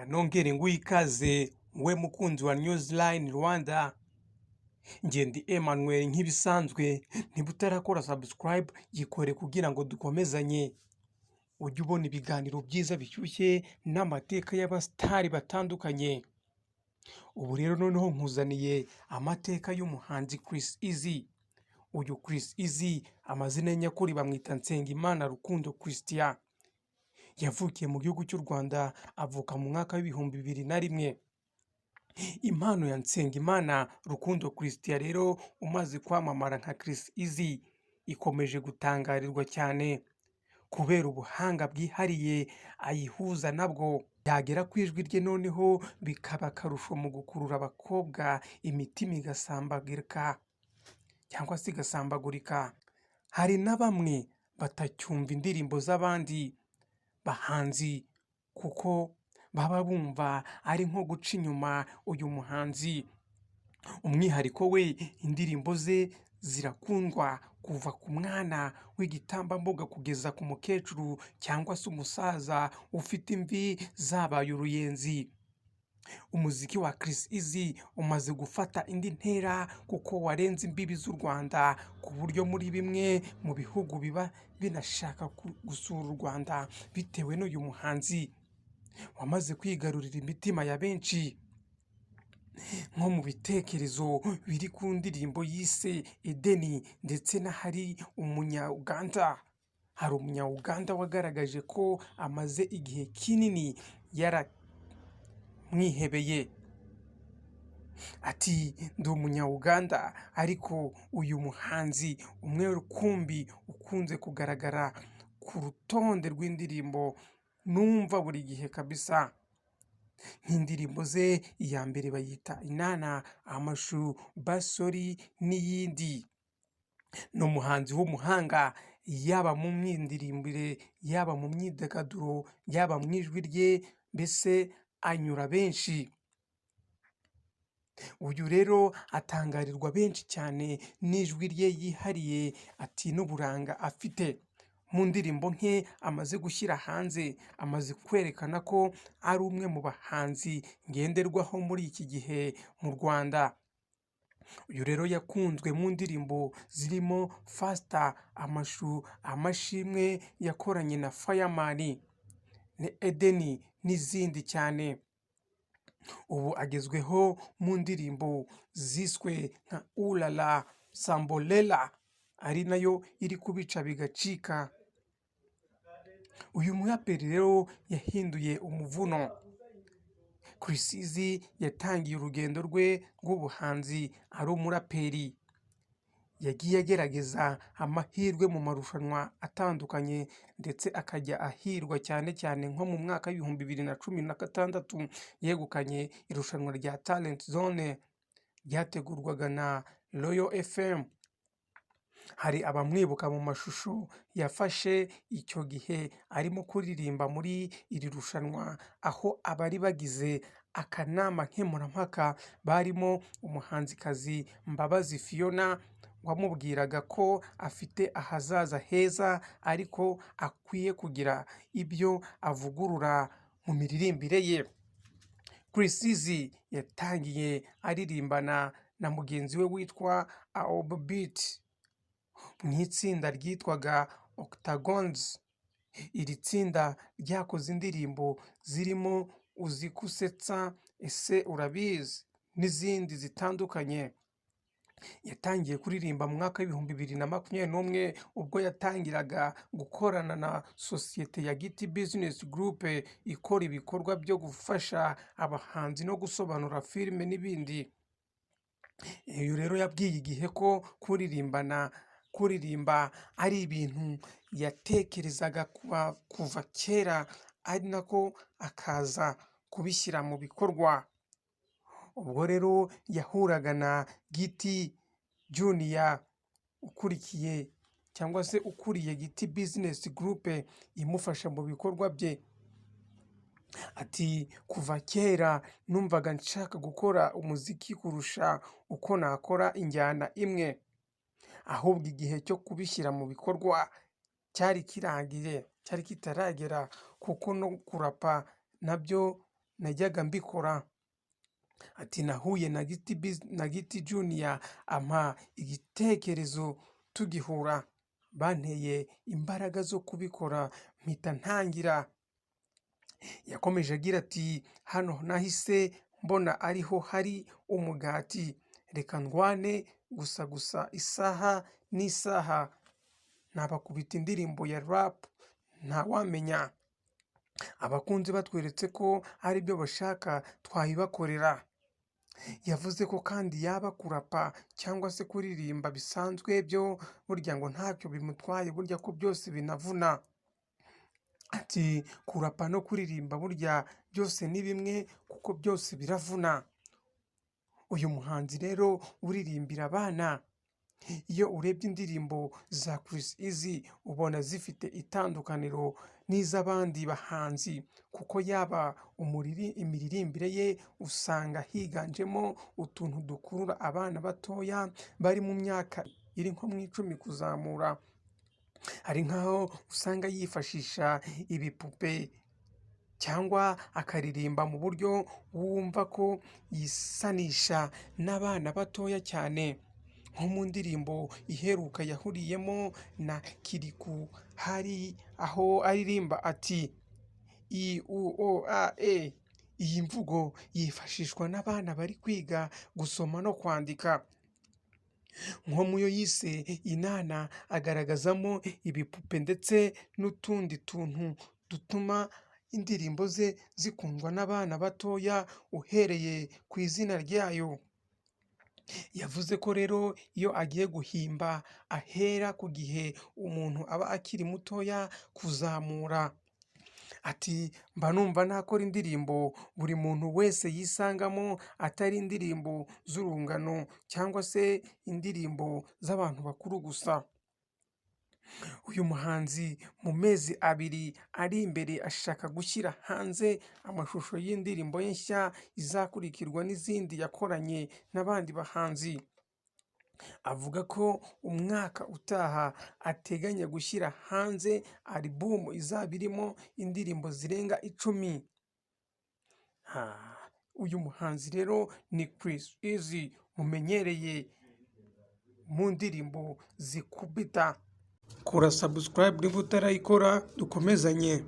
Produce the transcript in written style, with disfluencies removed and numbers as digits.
Nongere nguhe ikaze we mukunzi wa Newsline Rwanda, njye ndi Emmanuel nk'ibisanzwe. Niba utarakora subscribe, yikore kugira ngo dukomezanye, ujye ubona ibiganiro byiza bishyushye n'amateka y'abasitari batandukanye. Ubu rero noneho nkuzaniye amateka y'umuhanzi Chriss Eazy. Uyu Chriss Eazy, amazina ye nyakuri bamwita Nsengimana Rukundo Christian. Yavukiye mu gihugu cy'u Rwanda, avuka mu mwaka wa 2001. Impano ya Nsengimana Rukundo Christian rero umaze kwamamara nka Chriss Eazy ikomeje gutangarirwa cyane kubera ubuhanga bwihariye ayihuza nabwo, yagera ku ijwi rye noneho bikaba akarusho mu gukurura abakobwa, imitima igasambagirika cyangwa se igasambagurika. Hari na bamwe batacyumva indirimbo z'abandi bahanzi kuko baba bumva ari nko guca inyuma uyu muhanzi. Umwihariko we, indirimbo ze zirakundwa kuva ku mwana w'igitambambuga kugeza ku mukecuru cyangwa se umusaza ufite imvi zabaye uruyenzi. Umuziki wa Chriss Eazy umaze gufata indi ntera kuko warenze imbibi z'u Rwanda, ku buryo muri bimwe mu bihugu biba binashaka gusura u Rwanda bitewe n'uyu muhanzi wamaze kwigarurira imitima ya benshi. Nko mu bitekerezo biri ku ndirimbo yise Edeni, ndetse n'ahari umunya-Uganda. Hari umunya-Uganda wagaragaje ko amaze igihe kinini yaramwihebeye. Ati: "Ndi umunya-Uganda, ariko uyu muhanzi umwe rukumbi ukunze kugaragara ku rutonde rw'indirimbo numva buri gihe kabisa." Nk'indirimbo ze, iya mbere bayita Inana, Amashu, Basori n'iyindi. Ni umuhanzi w'umuhanga, yaba mu myiririmbire, yaba mu myidagaduro, yaba mu ijwi rye, mbese anyura benshi. Uyu rero atangarirwa benshi cyane n'ijwi rye yihariye, ati n'uburanga afite. Mu ndirimbo nke amaze gushyira hanze, amaze kwerekana ko ari umwe mu bahanzi ngenderwaho muri iki gihe mu Rwanda. Uyu rero yakunzwe mu ndirimbo zirimo Faster, Amashu, Amashimwe yakoranye na Fireman, Edeni n'izindi cyane. Ubu agezweho mu ndirimbo ziswe nka Ulala, Sambolela, ari nayo iri kubica bigacika. Uyu muraperi rero yahinduye umuvuno. Chriss Eazy yatangiye urugendo rwe rw'ubuhanzi ari umuraperi. Yagiye agerageza amahirwe mu marushanwa atandukanye, ndetse akajya ahirwa, cyane cyane nko mu mwaka wa 2016 yegukanye irushanwa rya Talent Zone ryategurwaga na Royal FM. Hari abamwibuka mu mashusho yafashe icyo gihe arimo kuririmba muri iri rushanwa, aho abari bagize akanama nkemurampaka barimo umuhanzikazi Mbabazi Fiona wamubwiraga ko afite ahazaza heza, ariko akwiye kugira ibyo avugurura mu miririmbire ye. Chriss Eazy yatangiye aririmbana na mugenzi we witwa Aobeat mu itsinda ryitwaga Octagons. Iri tsinda ryakoze indirimbo zirimo Uzi ko usetsa, Ese urabizi n'izindi zitandukanye. Yatangiye kuririmba mu mwaka wa 2021 ubwo yatangiraga gukorana na sosiyete ya Giti Business Group ikora ibikorwa byo gufasha abahanzi no gusobanura filime n'ibindi. Uyu rero yabwiye IGIHE ko kuririmba ari ibintu yatekerezaga kuva kera, ari nako akaza kubishyira mu bikorwa. Ubwo rero yahuraga na Giti Junior ukurikiye cyangwa se ukuriye Giti Business Group imufasha mu bikorwa bye. Ati: "Kuva kera numvaga nshaka gukora umuziki kurusha uko nakora injyana imwe, ahubwo igihe cyo kubishyira mu bikorwa cyari kirangiye, cyari kitaragera, kuko no kurapa nabyo najyaga mbikora. Ati nahuye na Giti Junior ampa igitekerezo, tugihura banteye imbaraga zo kubikora, mpita ntangira. Yakomeje agira ati hano nahise mbona ariho hari umugati, reka ndwane gusa gusa, isaha n'isaha nabakubita indirimbo ya rap, ntawamenya. Abakunzi batweretse ko aribyo bashaka, twabibakorera. Yavuze ko kandi yaba kurapa cyangwa se kuririmba bisanzwe byo burya ngo ntacyo bimutwaye, burya ko byose binavuna. Ati kurapa no kuririmba burya byose ni bimwe kuko byose biravuna. Uyu muhanzi rero uririmbira abana, iyo urebye indirimbo za Chriss Eazy ubona zifite itandukaniro n'iz'abandi bahanzi, kuko yaba imiririmbire ye usanga higanjemo utuntu dukurura abana batoya bari mu myaka iri nko mu 10 kuzamura. Hari nk'aho usanga yifashisha ibipupe cyangwa akaririmba mu buryo wumva ko yisanisha n'abana batoya cyane, nko mu ndirimbo iheruka yahuriyemo na Kirikou, hari aho aririmba ati i u o a e. Iyi mvugo yifashishwa n'abana bari kwiga gusoma no kwandika. Nko mu yo yise Inana agaragazamo ibipupe ndetse n'utundi tuntu dutuma indirimbo ze zikundwa n'abana batoya uhereye ku izina ryayo. Yavuze ko rero iyo agiye guhimba ahera ku gihe umuntu aba akiri mutoya kuzamura. Ati mba numva nakora indirimbo buri muntu wese yisangamo, atari indirimbo z'urungano cyangwa se indirimbo z'abantu bakuru gusa. Uyu muhanzi mu mezi 2 ari imbere ashaka gushyira hanze amashusho y'indirimbo ye nshya izakurikirwa n'izindi yakoranye n'abandi bahanzi. Avuga ko umwaka utaha ateganya gushyira hanze alubumu izaba irimo indirimbo zirenga 10. Uyu muhanzi rero ni Chriss Eazy mumenyereye mu ndirimbo zikubita. Kora subscribe niba utarayikora, dukomezanye.